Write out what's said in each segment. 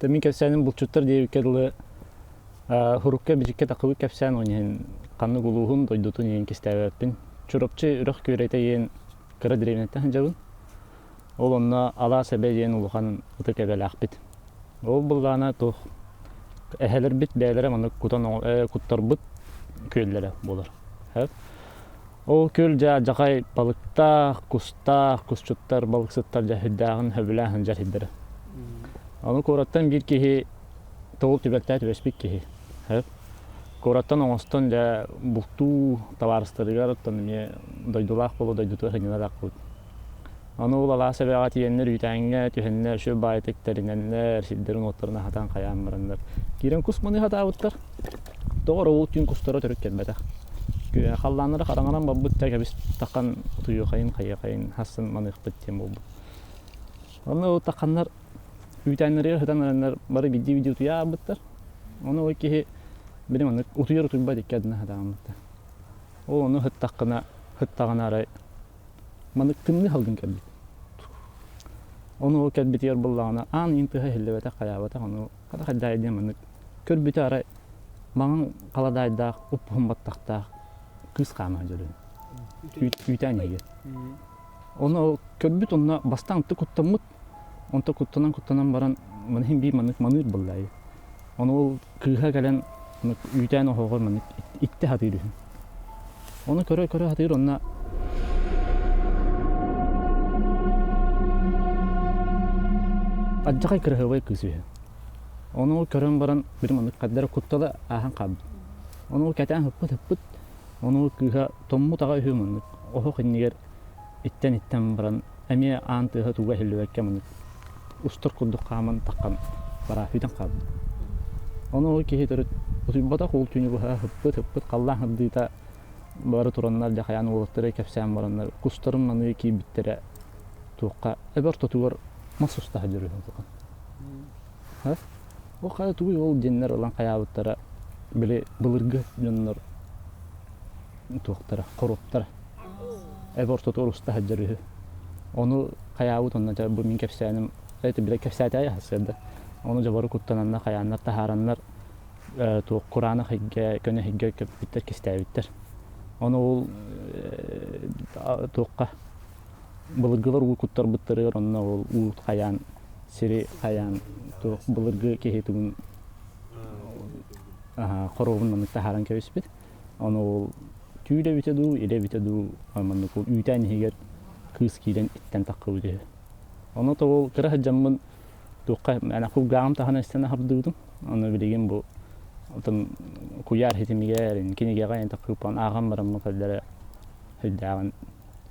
Мин кэпсээним булчуттар диэбиккэ дылы Һурукка-бичиккэ таххыбыт кэпсээн ол иһин ханнык улууһун, дойдутун иһин кистээбэппин. Чурапчы үрэх күөрэтэ диэн кыра дэриэбинэттэн сылдьабын. Ол онно Алаас Эбэ диэн улахан ытык эбэлээхпит. Ол былаана туох эһэлэрбит бэйэлэрэ маннык кутан куттарбыт күөллэрэ буолар. Ол күөл дьэ алдьархай балыктаах, кустаах, кусчуттар, балыксыттар дьэ сүрдээҕин сөбүлээн сылдьар сирдэрэ. Ону куораттан биир киһи тоҕул түбэлтэ түбэспит киһи. Куораттан оҥостон дьэ бултуу табаарыстарыгар оттон эмиэ дойдулаах буолуо дойдутугар сынньанар аахпыт. Ону ол алаас эбэҕэ тиийэннэр үүтээҥҥэ түһэннэр үчүгэй баайытык тэринэннэр, сирдэрин-уоттарын аһатан хайаан бараннар киирэн кус маны хатаабыттар. Тоҕо эрэ ол түүн кустара төрүт кэлбэтэх. Халлааннара хараҥаран барбыт да кэбис таххан утуйуохайын хайыахайын хассын маныахпыт диэн буолбут. Онно ол тахханнар үүтээннэригэр сытан бараннар бары биирдии-биирдии утуйа аалбыттар. Ону ол киһи били маннык утуйар утуйбат икки ардына сатааммыттар. Ол ону сыттаххына сыттаҕына арай Маннык тымныы салгын кэлбит. Ону ол кэлбитигэр буоллаҕына аан иин тыаһа иһиллибэтэх хайаабатах ону хата хайдаай диэн маннык көрбүтэ арай маҥан халадаайдаах уп-уһун баттахтаах кыыс хаама сылдьар үһү. Үүтээн иһигэр. Ону ол көрбүт онно бастаан ытык куттаммыт. Онто куттанан-куттанан баран маны иһин биир маннык маныыр буолла Ону ол кыыһа кэлэн үүтээн оһоҕор маннык иттэ сатыыр үһү. Ону көрө-көрө сатыыр онно алдьархай кыраһыабай кыыс үһү. Ону көрөн баран били маннык хардара куттала ааһан хаалбыт. Ону кэтээн сыппыт-сыппыт, ону кыыһа томмут аҕа үһү маннык оһох иннигэр иттэн-иттэн баран эмиэ аан тыаһа туга иһиллибэккэ маннык устар курдук хааман таххан бараа сүтэн хаалбыт. Ону ол киһи төрүт утуйбатах ол түүнү быһа сыппыт-сыппыт халлаан сырдыыта бары тураннар дьэ хайаан уолаттары кэпсээн бараннар кустарын маныы киирбиттэрэ туохха эбэ ортотугар мас уста сылдьар үһү улахан. Ол хайа тугуй ол диэннэр ылан хайаабыттара били былыргы дьоннор туохтара хоруоптара эбэ ортотугар уста сылдьар үһү. Ону хайаабыт онно дьэ бу мин кэпсээним это бile кэпсээтэйэ сарсыарда. Ону дьобору куттананнар хайааннар таһаараннар туох кураанах эйгэ көнө эйгэ көппүттэр кистээбиттэр. Ону ол туохха былыргылар уу куттарбыттарыгар онно ол уу хайаан сири хайаан туох былыргы киһи тугун хоруобун маннык таһааран кэбиспит. Ону ол түүл эбитэ дуу, илэ эбитэ дуу, маннык ол үүтээн иһигэр кыыс киирэн иттэн таххыбыт үһү. Ону ол кыра сылдьаммын туохха ана кулгааҕым таһынан истэн аһардыбытым. Ону билигин бу отон куйаар ситимигэр, кинигэҕэ эн таххыыппан ааҕан бараммын кэллэрэ сүрдээҕин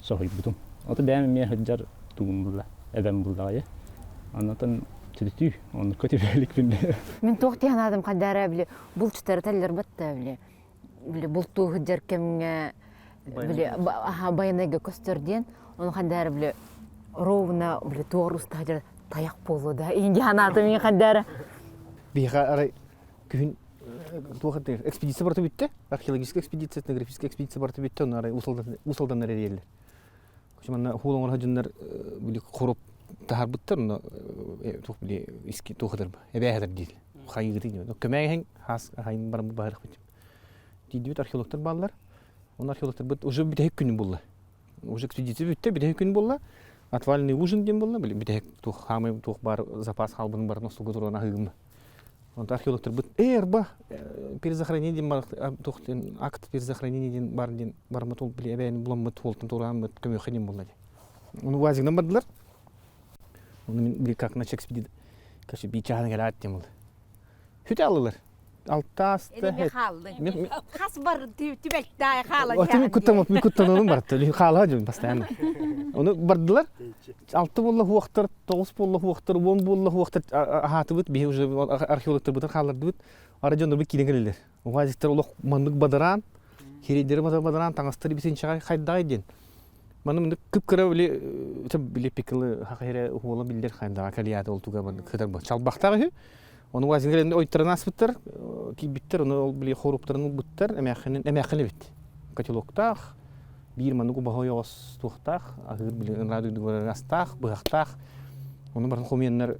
соһуйбутум. Ото бэйэм эмиэ сылдьар тугум булла, эбэм буллаҕайа. Оннотон түтүтүү, оннукка түбэликпин. Мин туох дии санаатым хайдара били булчуттары тэллэрбэт да били били бултуу сылдьар кэмҥэ били аха байанайга көстөр диэн ону хайдара били ровно били туор уста сылдьар тайах буолуо да иин дии санаатым мин хайдара Биһиэхэ арай күһүн туох экспедиция барыта бүттэ археологическая экспедиция этнографическая экспедиция барыта бүттэ онно арай Уус-Алданнар эрийэллэр манна хуул оҥоро дьоннор били хоруп таһаарбыттар онно туох били иски туох этэр эбээһэтэр диир хайыгыты диэн көмөйһэҥ хаас хайын баран баһарыхпыт тиийдибит археологтар бааллар оны археологтарбыт уже бүтэһик күнү булла уже экспедиция бүттэ бүтэһик күн буолла отвальный ужин диэн буолла били бүтэһик туох хаамай туох баар запас хаалбытын барытын остуолга туран аһыгым Онто археологтарбыт ээ арба перезахоронение диэн бар туох диэн акт перезахоронение диэн бар диэн бараммыт ол били эбээн буламмыт уолтан туорааммыт көмүөххэ диэн буолла дии. Ону УАЗигынан бардылар. Ону мин били как начал экспедит короче биир чааһын кэлээт диэн буолла. Хүтэ аллылар. Алтааста хааллы. Хас бар түбэлтэ хаалан Отун куттаммыт мин куттанабын барта. Хаалаа дьон постоянно. Ону бардылар. Алты буолла хуохтар, тоҕус буолла хуохтар, уон буолла хуохтар аһаатыбыт, биһи уже археологтарбытын хааллардыбыт. Ара дьоннорбут киирэн кэлэллэр. Угаазиктар олох маннык бадараан, хирейдери бадараан, таҥастары бисинчэҕэ хайдаҕай диэн. Манна мындык кып-кыра били били пикылы хахайра уола биллер хайдаҕа кэлията ол туга маннык кытар чалбахтаах үһү. Ону уазингер ойторон аспыттар, киирбиттэр, ону ол били хоруптарын ылбыттар, эмээххинин эмээххин эбит. Котелоктаах, биир маннык убаһа ойоҕос туохтаах, аһыыр били ынраа дойдугар астаах, быһахтаах. Ону баран хомуйаннар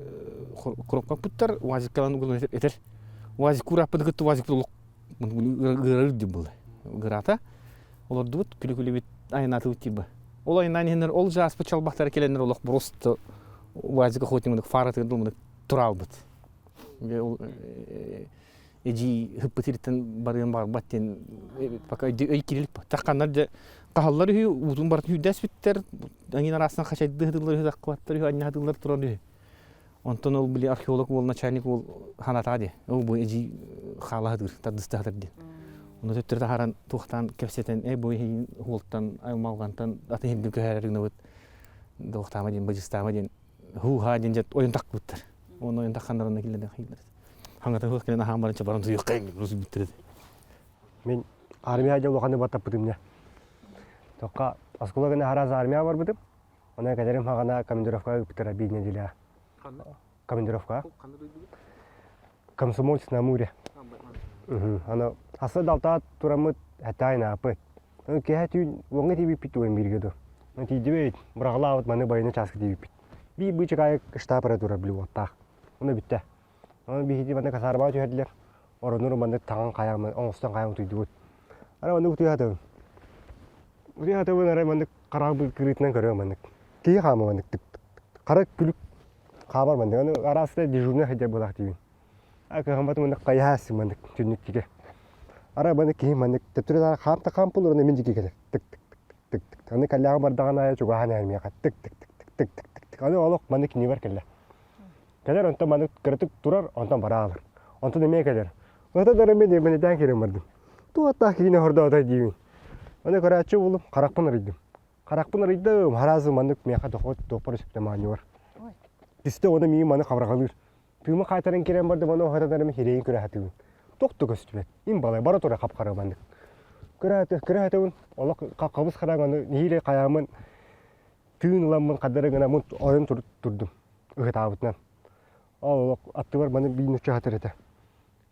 коробкаппыттар, УАЗиккалан угулан этэр. УАЗик курааппыты кытта УАЗик олох ыарар диэн буолла. Ыраата. Олордубут, күлү-күлүбүт айанаатыбыт тиба. Ол айанаан иһэннэр ол жааспыт чалбахтара келеннер олох просто УАЗик охотник фаратыгар дылмынык тураалбыт. Ол эдьиий ыһыппыт барыан баҕарбат диэн пока өй кирилик тахханнар дьэ хаһаллар үһү уутун барытын үүрдээспиттэр аҥин араастан хачайдыы сытыллар үһү таххыбаттар үһү анньаһатыллар турар үһү онтон ол били археолог уол начальник уол ханатаа диэ ол бу эдьиий хаалаһытыыр тардыстаһытар диэн ону төттөрү таһааран туохтаан кэпсэтэн э бу эһиин уолтан аймалҕантан атын иһиргэ көһөрөр гынабыт туохтаама диэн бадьыстаама диэн һуу-һаа диэн дьэ ойон тахпыттар оны ойон тахханнарына киллэрэн хиилэр хаҥата хуох кэлэн аһаан баран чабаран туйуоххайын рус бүттэрэ Мин армия дьэ улаханы баттаппытым дьэ. Тоққа оскуола гына араас армия барбытым. Онон кэлэрим хаҕана командировкаҕа ыыппыттара биир неделя. Командировка. Комсомольск на Амуре. Аны асы далтаат тураммыт хэтаайын ааппыт. Киэһэ түүн уоҥҥа тиийбиппит туган бииргэ ду. Тиийдибит, быраҕылаабыт маны байына чааска тиийбиппит. Биир быычыкаайык штаб эрэ турар блюоттаах. Ону бүттэ. Ону биһиги манна касаарбаҕа түһэрдилэр. Ороннору маннык таҥан хайааммын, оҥостон хайаан утуйдубут. Арай маннык утуйа сатабын. Утуйа сатабын арай маннык хараҕым кырыытынан көрөм маннык. Киһи хаама маннык тык хара күлүк хаамар маннык. Аны араас дежурный сылдьар буолаах диибин. А кыһамматым маннык хайаһаасым маннык түннүктигэ. Арай маннык киһи маннык төптөрү хаам та хаам пулурuna мин дьики кэлэр. Тык тык тык тык тык. Аны кэллэҕим бардаҕын аайы чугаһаан иһэр миэхэ тык тык тык тык тык тык тык. Аны олох маннык кинибэр кэллэ. Кэлэр онтон маннык кыратык турар, онтон бараалар. Онтон эмиэ кэлэр. Ото дары мен эмэнэтээн киирэн бардым. Туоттаах киинэ хордоото диибин. Аны көрөөччү булум, харахпын арыйдым. Харахпын арыйдым, хараазы маннык миэхэ дохуот туохпар сөптөмаанньугар. Түстэ оны миин маны хабырҕалыыр. Тыымы хаайтаран киирэн бардым, аны оһотон хирэйин көрө сатыыбын. Туох да көстүбэт. Им балай бара тура хап-хара маннык. Көрө сатыыбын, олох хабыс хараҥ аны нэһиилэ хайааммын тыын ыламмын хардары гынаммын ойон турдум ыһытаабытынан. Ол олох аттыбар маны биир нучча сатар этэ.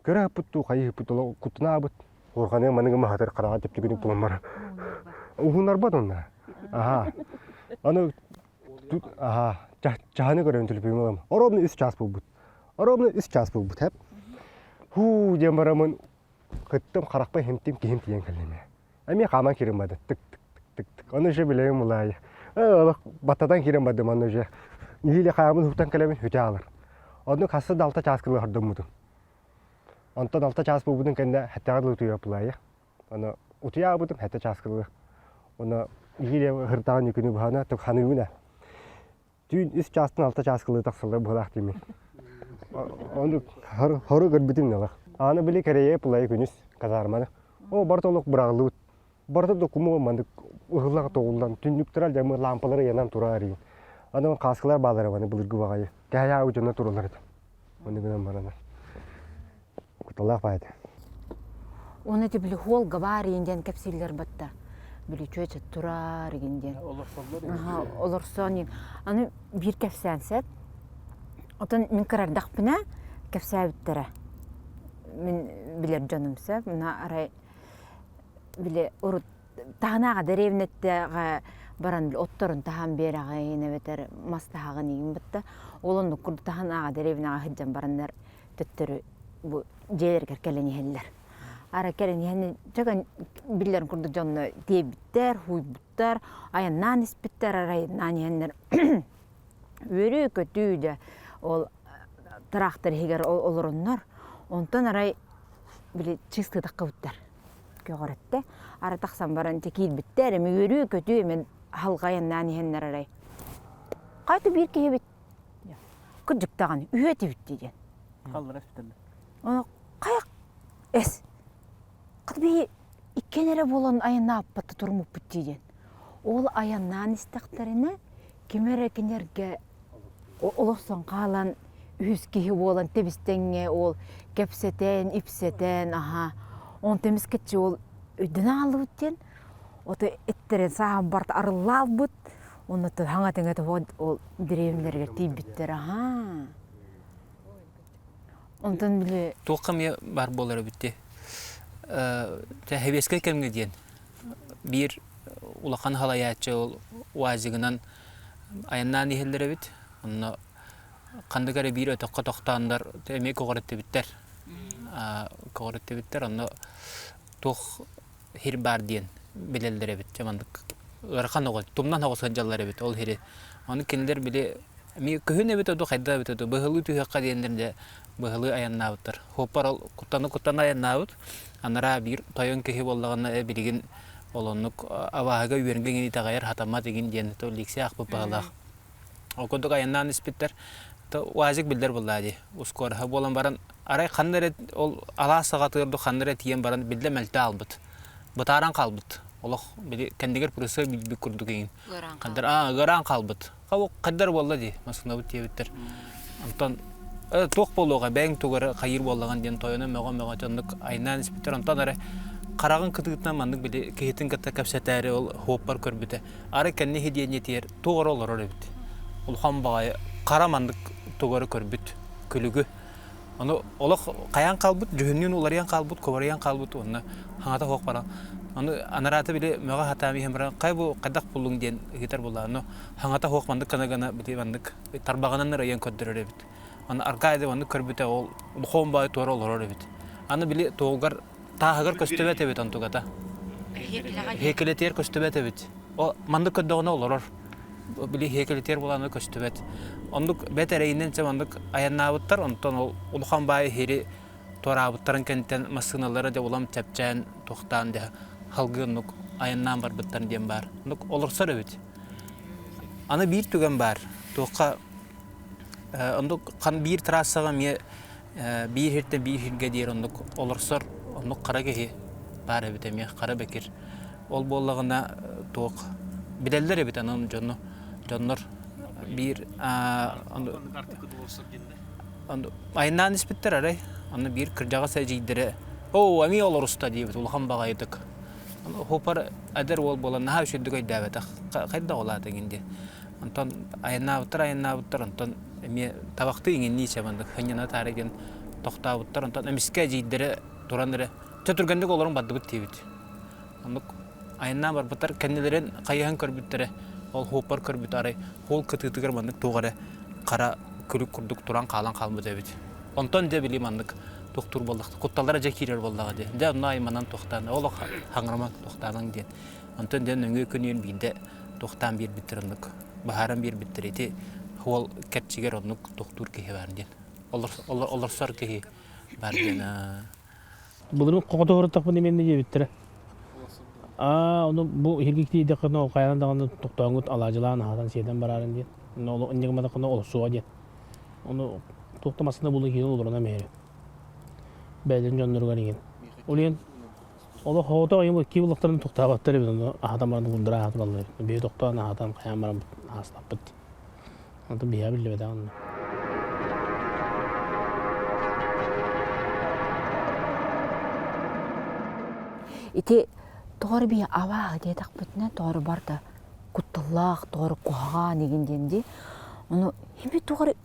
Көрө ыппыт дуу, хайыы ыппыт олох куттанаабыт. Уурҕаныа маны гыма сатар хараҕа тэптигин булан баран. Уһунарбат онно. Аха. Аны аха чаһаны көрөн төлөпүөм ылам. Оробно үс час буолбут. Оробно үс час буолбут хэп. Хуу диэн барамын кыттым харахпа химтим киһим тиийэн кэллим. Эмиэ хааман киирэн барды. Тык тык тык тык. Ону уже билэбин булаайы. Олох баттатан киирэн бардым аны уже. Нэһиилэ хаамын уһуктан кэлэбин үтэ аалар. Оннук хасса да алта чаас кылы хордоммутум. Онтон алта чаас буолбутун кэннэ хэттэҕэ дылы утуйа булаайы. Аны утуйаабытым хэтте чаас кылы. Оны нэһиилэ хырдаҕын күнү быһана тук ханыыбын ээ. Түүн үс чаастан алта чаас кылыы тахсаллар быһылаах диимин. Ону хору көрбүтүм нолох. Аны били кэрэйэ пулайы күнүс казарманы. О барыта олох быраҕыллыбыт. Барыта докумуон маннык ыһыллан тоҕуллан түннүктэр алдьаммыт лампалары ыйанан турар иин. Аны кааскалар бааллара маны былыргы баҕайы. Кэһэйээ дьоно тураллар этэ. Ону гынан баран куталаах баайда. Оны ити били хуолга баар иин диэн кэпсииллэр батта. Били чүөчэ турар игин диэн. Олорсон иин. Аны биир кэпсээн сеп. Отон мин кырардахпына кэпсээбиттэрэ. Мин билэр дьонум сөп. Мына арай били урут таһынааҕа дэриэбинэттэҕэ баран отторун таһан биэрэҕин эбэтэр мас таһаҕын игин батта. Ол оннук курдук таһынааҕа дэриэбинэҕэ сылдьан бараннар төттөрү бу дьиэлэригэр кэлэн иһэллэр. Ара кэлэн иһэн чаган биллэрин курдук дьонно тиэйбиттэр, хууйбуттар, айаннаан испиттэр, арайнаан иһэннэр үөрүү-көтүү дьэ ол тыраахтар иһигэр олороннор, онтон арай били чыыстыытаххыбыттар көҕүрэттэ. Ара тахсан баран дьэ киирбиттэр, эми үөрүү-көтүү эми халҕа айаннаан иһэннэр арай хайта биир киһибит Кырдьык даҕаны үһүө этибит дии диэн. Халлара эспитэллэр. Ону хайах эс хата биһи иккиэн эрэ буолан айаннааппатта туруммуппут дии диэн. Ол айаннаан истэхтэринэ ким эрэ кинилэргэ олорсон хаалан үһүс киһи буолан тэбистэҥҥэ ол кэпсэтэн, ипсэтэн, аха онтон эмискэччи ол өйдөнө хааллыбыт диэн ото эттэрин сааһын барыта арыллаалбыт Онно хаҥа тэҥэ ол дэриэбинэлэригэр тиийбиттэр аһаа. Онтон били Туохха эмиэ баар буолар эбит дии. Сэбиэскэй кэмҥэ диэн биир улахан халайааччы ол УАЗигынан айаннаан иһэллэр эбит. Онно Ханнык эрэ биир өтөххө тохтооннор эмиэ көҕүрэттибиттэр. Көҕүрэттибиттэр онно туох хир баар диэн билэллэр эбит. Дьэ маннык ыарахан оҕо, тумнан оҕо сылдьаллар эбит ол хири. Ону кинилэр били эмиэ күһүн эбитэ дуу, хайдах эбитэ дуу, быһылыы түһүөххэ диэннэр дьэ быһылыы айаннаабыттар. Хуоппар ол куттана-куттана айаннаабыт. Анараа биир тойон киһи буоллаҕына э билигин ол оннук абааһыга үөргэ иҥин итэҕэйэр хатаммат игин диэн то лекция аахпыт баһылаах. Ол курдук айаннаан испиттэр. УАЗик биллэр буоллаа дии. Ускуораһа буолан баран арай ханна эрэ ол алаас саҕатыгар ду ханна эрэ тиийэн баран биллэ мөлтөө хаалбыт. Бытааран хаалбыт. Олох били кэннигэр прысыа билбит курдук иҥин. Хандар аа ыараан хаалбыт. Хайдар буолла дии массыынабыт диэбиттэр. Онтон туох буолуоҕа бэйэҥ тугу эрэ хайыыр буоллаҕын диэн тойоно мөҕө-мөҕө оннук айнаан испиттэр. Онтон эрэ хараҕын кытыытынан маннык били киһитин кытта кэпсэтээри ол хуоппар көрбүтэ. Арай кэнни иһи туох эрэ олорор эбит. Улахан баҕайы хара маннык тугу эрэ көрбүт күлүгү. Ону олох хайаан хаалбыт, дьүһүннүүн уларыйан хаалбыт, кубарыйан хаалбыт уонна хаҥата суох баран. Ону анараата били мөҕө сатаан иһэн баран хай бу хайдах буллуҥ диэн ыйытар буолла. Ону хаҥата суох маннык гына гына били маннык тарбаҕынан ырайан көрдөрөр эбит. Аны аргаайды маннык көрбүтэ ол улахан баай туора олорор эбит. Аны били туолгар тааһыгар көстүбэт эбит онтугата. Хиэкилэтиэр көстүбэт эбит. О маннык көрдөҕүнэ олорор. Били хиэкилэтиэр буолааны көстүбэт. Оннук бэт эрэйинэн чэ маннык айаннаабыттар, онтон ол улахан баай иһири туораабыттарын кэнниттэн массыыналара дьэ улам чэпчээн туохтаан дьэ халгыы оннук айаннаан барбыттар диэн баар. Оннук олорсор эбит. Аны биир түгэн баар. Туохха оннук хан биир трассаҕа эмиэ биир сиртэн биир сиргэ диэри оннук олорсор оннук хара киһи баар эбит эмиэ хара бэкир. Ол буоллаҕына туох билэллэр эбит анан дьону дьоннор биир айаннаан испиттэр арай аны биир кырдьаҕас эдьиийдэрэ оо эмиэ олоруста диэбит улахан баҕайытык Хопар эдэр уол буолан наһаа үчүгдүк өйдөөбөтөх хайдах ол аата диэн онтон айаннаабыттар айаннаабыттар онтон эмиэ табахтыы иҥиннии чабаннык хынньана таары диэн тохтообуттар онтон эмискэ эдьиийдэрэ туран эрэ чэ түргэнник олорон бардыбыт диэбит оннук айаннаан барбыттар кэннилэрин хайыһан көрбүттэрэ ол хуоппар көрбүт арай хуол кытыытыгар маннык туох эрэ хара күлүк курдук туран хаалан хаалбыт эбит онтон дьэ били маннык тохтуур буоллахта кутталлара дьэ киирэр буоллаҕа дии дьэ онно айманан туохтаан олох хаҥырымаҥ туохтаамаҥ диэн онтон дьэ нөҥүө күнүн биирдэ туохтаан биэрбиттэр оннук баһааран биэрбиттэр ити уол кэрчигэр оннук тохтуур киһи баар диэн олорсор киһи баар диэн Былырыын хоҕотоһуруттахпын именно диэбиттэрэ. Аа, ону бу иһирги тиийдэххинэ ол хайаан даҕаны тохтооҥҥут алаадьылаан аһатан сиэтэн бараарын диэн. Ону инньэ гымматаххына олорсуоҕа диэн. Ону туох да массыына булан киирэн олорунан иһэрим. Бэйэлэрин дьонноругар иҥин. Ол иһин олох оҕото айым икки буллахтарын тохтооботтор эбит ону аһатан баран курдара аһа тураллар эбит. Биһи тохтоон аһатан хайаан баран аастаппыт. Онтон биһиэхэ биллибэтэх онно. Ити тоҕо эрэ биһи абааһы диэтэхпитинэ тоҕо эрэ барыта кутталлаах, тоҕо эрэ куһаҕан игин диэн дии. Ону ими тоҕо эрэ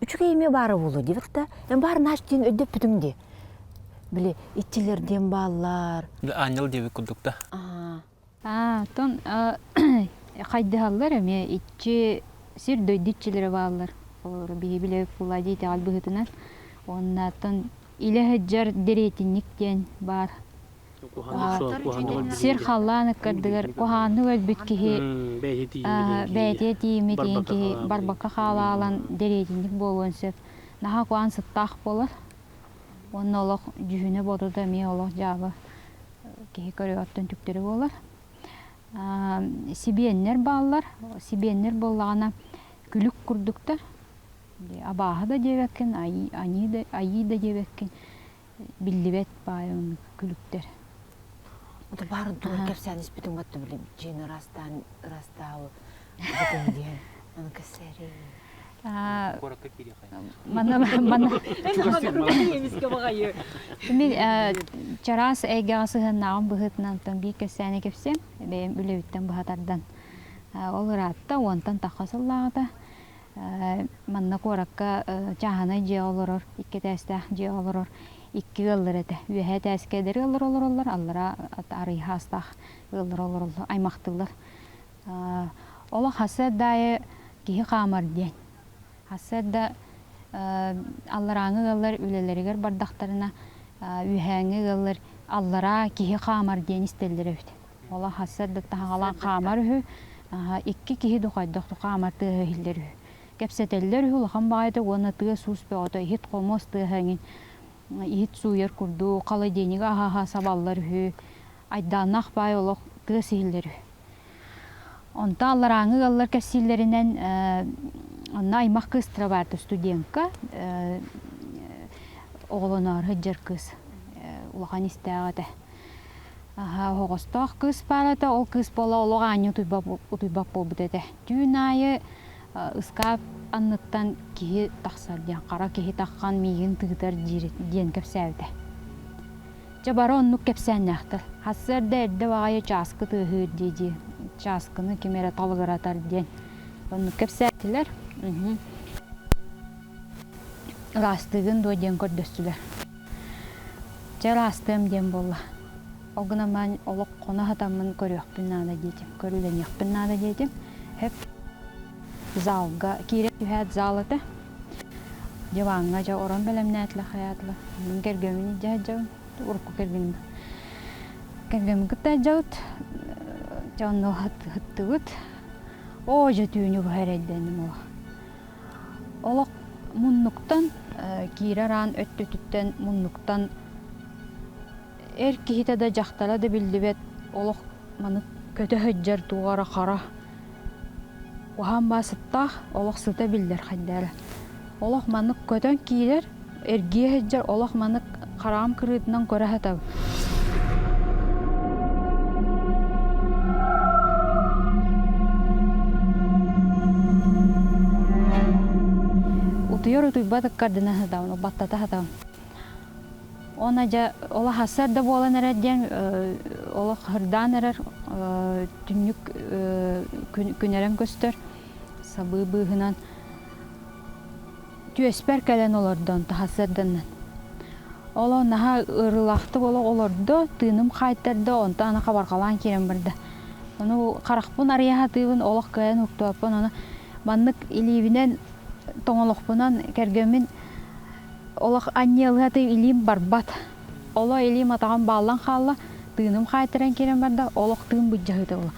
үчүгэй эмиэ баара буолуо диэбит да, эн баар нааш диэн өйдөппүтүҥ дии. Били иччилэр диэн бааллар. Аанньал диэбит курдук да. Аа, оттон хайдыһаллар эмиэ иччи сир дойду иччилэрэ бааллар. Олору биһи билэбит буоллаа дии итэҕэл быһыытынан. Уонна оттон илэ сылдьар дэриэтинньик диэн баар. Сир халлаан ыккардыгар куһаҕаннык өлбүт киһи бэйэтигэр тиийиммит диэн киһи барбакка хаалаалан дэриэтинньик буолуон сөп. Наһаа куһаҕан сыттаах буолар. Уонна олох дьүһүнэ-бодото эмиэ олох дьаабы киһи көрүөҕүттэн түктэри буолар. Сибиэннэр бааллар. Сибиэннэр буоллаҕына күлүк курдуктар. Абааһы да диэбэккин, айыы да диэбэккин биллибэт баай оннук күлүктэр. Ото баарын тугу кэпсээн испитин батта били дьиэни ыраастаан ыраастаабы бүтүн диэн аны кэсэри. Манна манна Мин чараас эйгэҕэ сыһыаннааҕым быһыытынан биир кэпсээни кэпсиэм бэйэм үлэбиттэн быһа тардан ол ыраатта уонтан тахха сыллааҕыта манна куоракка чааһынай дьиэ олорор икки этээстээх дьиэ олорор икки ыаллар этэ үөһээ этээскэ эдэр ыаллар олороллор аллара арыйха астаах ыаллар олороллор аймахтыылар олох хасыат даайы киһи хаамар диэн. Сарсыарда алларааҥы ыаллар үлэлэригэр бардахтарына үөһээҥҥи ыаллар аллараа киһи хаамар диэн истэллэр эбит. Ола сарсыарда таһаҕалаан хаамар үһү, икки киһи духайдах хаамар тыаһа иһиллэр үһү. Кэпсэтэллэр үһү улахан баҕайыта уонна тыас-уус бөҕөтө иһит-хомуос тыаһа эҥин иһит сууйар курдук холодильнига аһа-аһа сабаллар үһү, айдааннаах баай олох тыас иһиллэр үһү. Онтон алларааҥы ыаллар кэпсииллэринэн онно аймах кыыстара баарта студентка оҕолоноору сылдьар кыыс улахан истээх этэ. Оһоҕостоох кыыс баар этэ, ол кыыс буола олох аанньа утуйбат буолбут этэ. Түүн аайы ыскаап анныттан киһи тахсар диэн, хара киһи таххан миигин тыытар диир диэн кэпсээбитэ. Дьэ бары оннук кэпсээннээхтэр. Сарсыарда эрдэ баҕайы чааскы тыаһыыр дии-дии, чааскыны ким эрэ талыгыратар диэн оннук кэпсээтилэр. Ыраастыыгын дуо диэн көрдөстүлэр. Дьэ ыраастыам диэн буолла. Ол гынан баран олох хоно сатаммын көрүөхпүн наада диэтим, көрүүлэниэхпин наада диэтим. Сөп залга киирэ түһээт зал этэ. Диваҥҥа дьэ орон бэлэмнээтилэр хайаатылар. Мин кэргэммин илдьэ сылдьабын, урукку кэргэним. Кэргэммин кытта сылдьабыт, дьэ онно сыттыбыт. Оо дьэ түүнү быһа эрэйдэнним олох. Олох муннуктан киирэр аан өттүтүттэн муннуктан Эр киһитэ да, дьахтара да биллибэт олох маны көтө сылдьар туох эрэ хара уһаан баа сыттаах олох сыта биллэр хайда эрэ. Олох маннык көтөн киирэр, эргийэ сылдьар олох маннык хараҕым кырыытынан көрө сатабын. Утуйар утуйбат ыккардынан сытабын, баттата сатабын. Уонна дьэ олох сарсыарда буолан эрэр диэн олох ырдаан эрэр түннүк күнэрэн көстөр сабыы быыһынан түөспэр кэлэн олордо онто сарсыарданан. Ол наһаа ыарыылаахтык олох олордо, тыыным хаайтарда, онтон аны хабарҕалаан киирэн барда. Ону харахпын арыйа сатыыбын, олох кыайан уһуктубаппын, ону маннык илиибинэн тоҥолохпунан кэргэммин Олох анньыалыһа илиим барбат. Оло илиим атаҕым бааллан хаалла, тыыным хаайтаран киирэн барда, олох тыын былдьаһыыта буолла.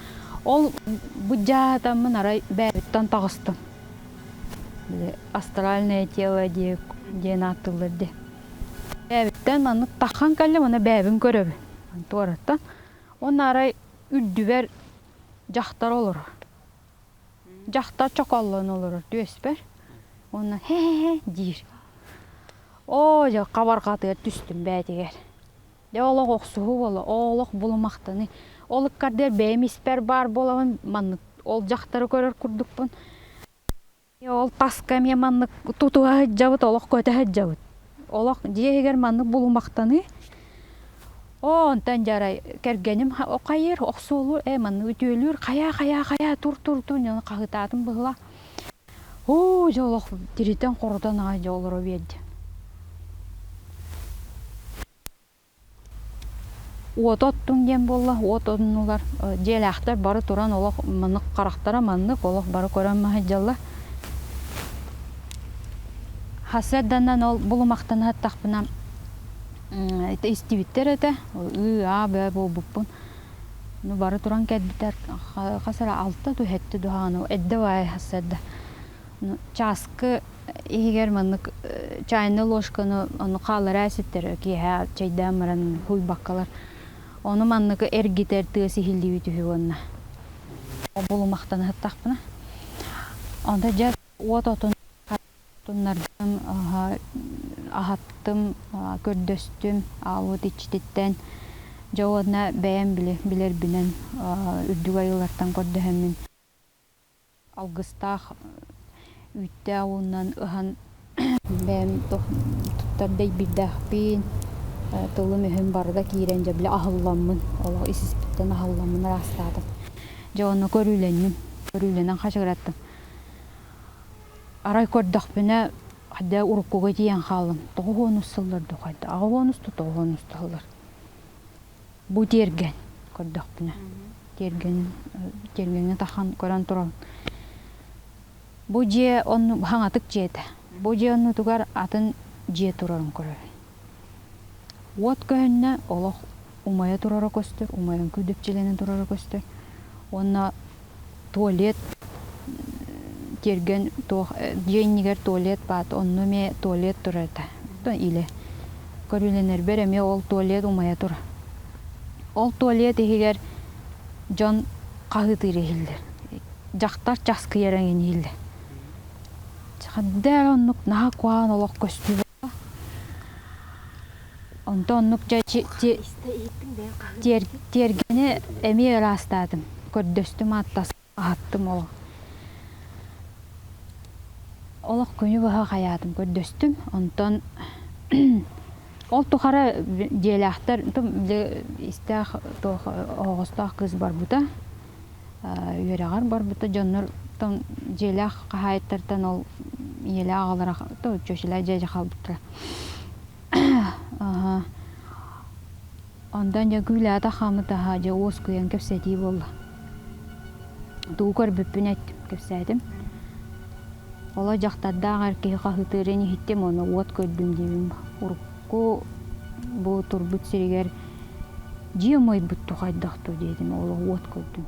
Ол былдьаһатаммын арай бэйэбиттэн таҕыстым. Били астральное тело диэн ааттыыллар дии. Бэйэбиттэн маннык таххан кэллим, уонна бэйэбин көрөбүн. Туораттан. Уонна арай үрдүбэр дьахтар олорор. Дьахтар чоколлон олорор түөспэр уонна һэ-һэ диир. Оо, дьэ, хабарҕатыгар түстүм бээтигэр. Дьэ, олох охсуһуу буолла, олох булумахтаныы. Ол ыккардыгар бэйэм испэр баар буолабын, маннык ол дьахтары көрөр курдукпун. Ол таска эмиэ маннык тутуһа сылдьабыт, олох көтө сылдьабыт. Олох дьиэ иһигэр маннык булумахтаныы. Оо, онтон дьэ арай кэргэним хайыыр, охсуолуур, ээ маннык үтүөлүүр, хайаа, хайаа, хайаа, тур, тур, тур, дьону хаһыытаатым быһыылаах. Оо, дьэ олох тиритэн-хорутан аҕай дьэ олоро биэрдим. Уоту оттуҥ диэн буолла, уот отуннулар, дьиэлээхтэр бары туран олох маннык харахтара маннык, олох бары көрөн маһыйдьаллар. Сарсыарданан ол булумахтана сыттахпына истибиттэр этэ, ыы-аа бөө буолбуппун. Ну бары туран кэлбиттэр, хас эрэ алта дуу, сэттэ дуу хаҕана эрдэ баайы сарсыарда. Чааскы иһигэр маннык чайный ложканы ону хааллара ситтэр киэһэ чэйдээн баран һуйбаккалар. Ону маннык эргитэр тыас иһиллибит үһү уонна булумахтана сыттахпына. Онто дьэ уот отун туннардым, аһаттым, көрдөстүм аалбыт иччититтэн. Дьэ уонна бэйэм билэрбинэн үрдүк айыылартан көрдөһөммүн Алгыстаах үүттээх уунан ыһан бэйэм туттар дэйбиирдээхпин, тылым-өһүм барыта киирэн дьэ били аһылламмын, олох ис-испиттэн аһылламмын ыраастаатым. Дьэ онно көрүүлэнним, көрүүлэнэн хачыгыраттым. Арай көрдөхпүнэ, хайда уруккуга тиийэн хааллым. 90 сыллар дуу хайда, 80 да 90 сыллар. Бу тиэргэн көрдөхпүнэ, тиэргэн тиэргэҥҥэ тахан көрөн турабын. Бу дьиэ онну хаҥатык дьиэтэ. Бу дьиэ оннутугар атын дьиэ турарын көрөбүн. Уот көһүннэ олох умайа турара көстөр, умайан күүдэпчилэнэн турара көстөр. Уонна туалет тиэргэн туох дьиэ иннигэр туалет баат, онно эмиэ туалет турар этэ. Илэ көрүүлэнэрбэр эмиэ ол туалет умайа турар. Ол туалет иһигэр дьон хаһыытыыр иһиллэр. Дьахтар часкыйар эҥин иһиллэр. Ханна эрэ оннук наһаа куһаҕан олох көстүү Онтон оннук дьэ тиэргэни эмиэ ыраастаатым, көрдөстүм, ааттастым, аһаттым олох. Олох күнү быһа хайаатым, көрдөстүм. Онтон ол тухары дьиэлээхтэр истээх туох оһоҕостоох кыыс барбыта. үөрэҕэр барбыта дьоннортон дьиэлээх хаһаайыттартан ол ийэлээх аҕалара чүөчэлээх дьээдьэ хаалбыттара онтон дьэ күүлээтэ хаамытаһа дьэ уоскуйан кэпсэтии буолла тугу көрбүппүн эттим кэпсээтим оло дьахтардаах эр киһи хаһыытыырын иһиттим уонна уот көрдүм диибин урукку бу турбут сиригэр Дьиэ умайбыт тухайдах дуо диэтим, олох уот көрдүм.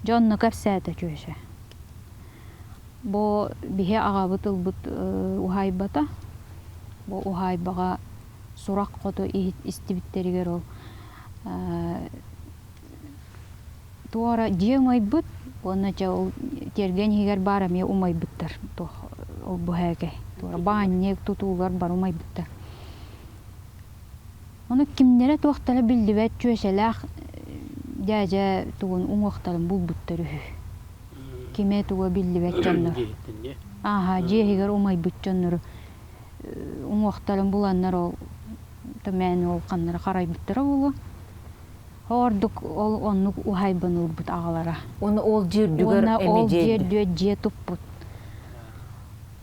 Дьэ онно кэпсээтэ чүөчэ. Бу биһи аҕабыт ылбыт уһаайбата. Бу уһаайбаҕа сурах хоту истибиттэригэр ол Туора дьиэ умайбыт уонна дьэ ол тиэргэн иһигэр баар эмиэ умайбыттар туох ол бу һээкэй туора баанньык тутуулар бары умайбыттар. Ону кимнэрэ туохтара биллибэт чүөчэлээх дьээдьэ тугун уҥуохтарын булбуттар үһү. Кимэ туга биллибэт дьоннор. Ааһа дьиэ иһигэр умайбыт дьоннору уҥуохтарын буланнар ол тэмээн ол ханнара харайбыттара буолуо. Ордук ол оннук уһайбын ылбыт аҕалара. Уонна ол дьиэ үрдүгэр Уонна эмиэ ол дьиэ дьиэ үрдүгэр дьиэ туппут.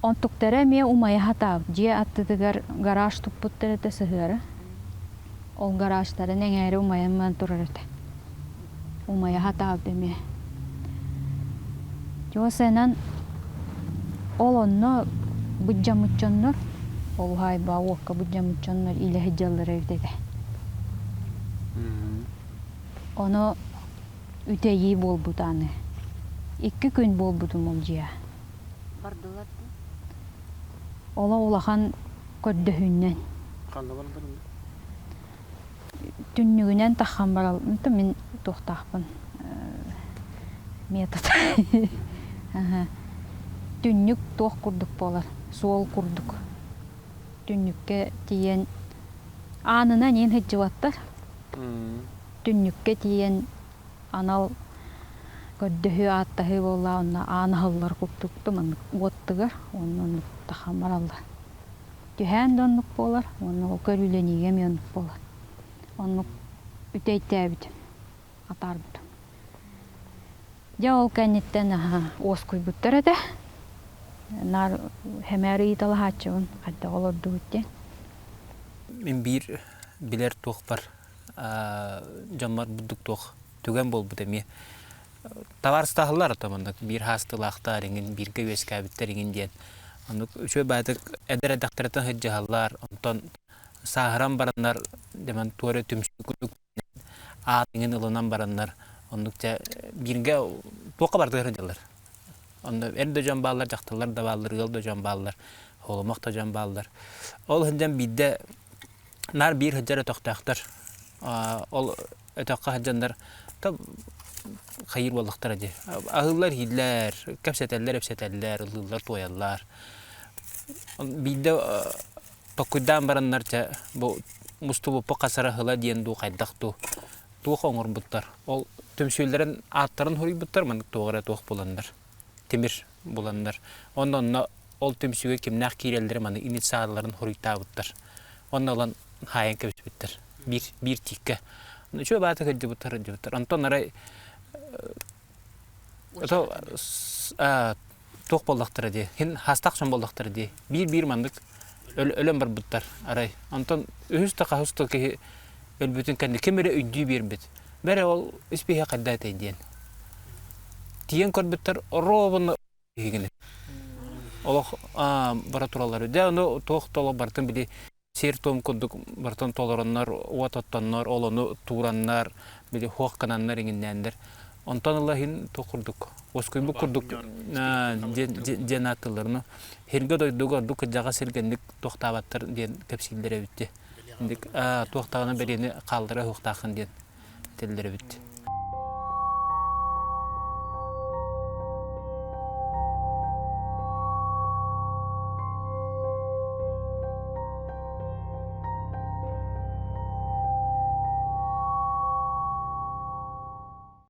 Онтуктара эмиэ умайа сатаабыт. Дьиэ аттытыгар гараж туппуттар этэ сыһыары. Ол гаражтарын эҥээри умайан баран турар этэ. Умайа сатаабыт эмиэ. Дьуосайынан ол онно быдьаммыт дьоннор, ол уһаайба уокка быдьаммыт дьоннор илэ сылдьаллара эбит этэ. Ону үтэйии буолбут аны. Икки күн буолбутум ол дьиэ. Бардылар дуу? Олох улахан көрдөһүүннэн. Ханна бардылар? Түннүгүнэн таххан барал мин туохтаахпын метод түннүк туох курдук буолар суол курдук түннүккэ тиийэн аанынан иин сылдьыбаттар түннүккэ тиийэн анал көрдөһүү ааттаһыы буолла онно аан аһыллар курдук маннык уоттугар уонна оннук таххан бараллар Түһээн да оннук буолар уонна ол көрүүлэниигэ эмиэ оннук буолар. Оннук үтэйтээбитим, атаарбытым. Дьэ ол кэнниттэн аһа уоскуйбуттар этэ. Наар хэмээр ыйыталаһааччыбын хайдах олордубут диэн. Мин биир билэр туохпар дьоммор бурдук туох түгэн буолбут эмиэ. Табаарыстаһаллар ото маннык биир хаастылаахтар иҥин бииргэ үөскээбиттэр иҥин диэн. Оннук үчүгэй баайдык эдэр эдэхтэриттэн сылдьыһаллар, онтон сааһыран бараннар дэмэн туора түмсүү курдук аат иҥин ылынан бараннар оннук дьэ бииргэ туохха барытыгар сылдьаллар. Онно эр да дьон бааллар, дьахталлар да бааллар, ыал да дьон бааллар, холомох да дьон бааллар. Ол сылдьан биирдэ наар биир сылдьар өтөхтөөхтөр. Ол өтөххө сылдьаннар хайыыр буоллахтара дии. Аһыыллар иһиллэр, кэпсэтэллэр, эпсэтэллэр, ыллыыллар, туойаллар. Биирдэ токкуйдаан бараннар чэ бу мустубуппут хасара ыла диэн дуу хайдах дуу туох оҥорбуттар. Ол түмсүүлэрин ааттарын суруйбуттар маннык туох эрэ туох буланнар тимир буланнар. Онно онно ол түмсүүгэ кимнээх киирэллэрэ маны инициалларын суруйтаабыттар. Онно ылан хаайан кэбиспиттэр. Биир, биир тииккэ. Үчүгэй баата кырдьыбыттар, кырдьыбыттар. Онтон арай туох буоллахтара дии, хин хастаах сон буоллахтара дии. Биир-биир маннык. Өлөн барбыттар арай. Онтон үһүс да хаһыс да киһи өлбүтүн кэннэ ким эрэ өйдүү биэрбит. Бэрэ ол испииһэ хайда этэй диэн. Тиийэн көрбүттэр ровно иһигини. Олох бара тураллар. Дьэ ону туох толо бартын били сиэр-туом курдук барытын толороннор, уот оттоннор, ол ону туураннар, били хуох гынаннар иҥиннээннэр. Онтон ыла иһин туох курдук, уоскуйбут курдук диэн ааттыыллар. Ну, сиргэ дойдуга ордук кырдьаҕас сиргэнник туохтаабаттар диэн кэпсииллэр эбит. Туохтаҕына бэриэни хааллара уһуктааххын диэн этэллэр эбит.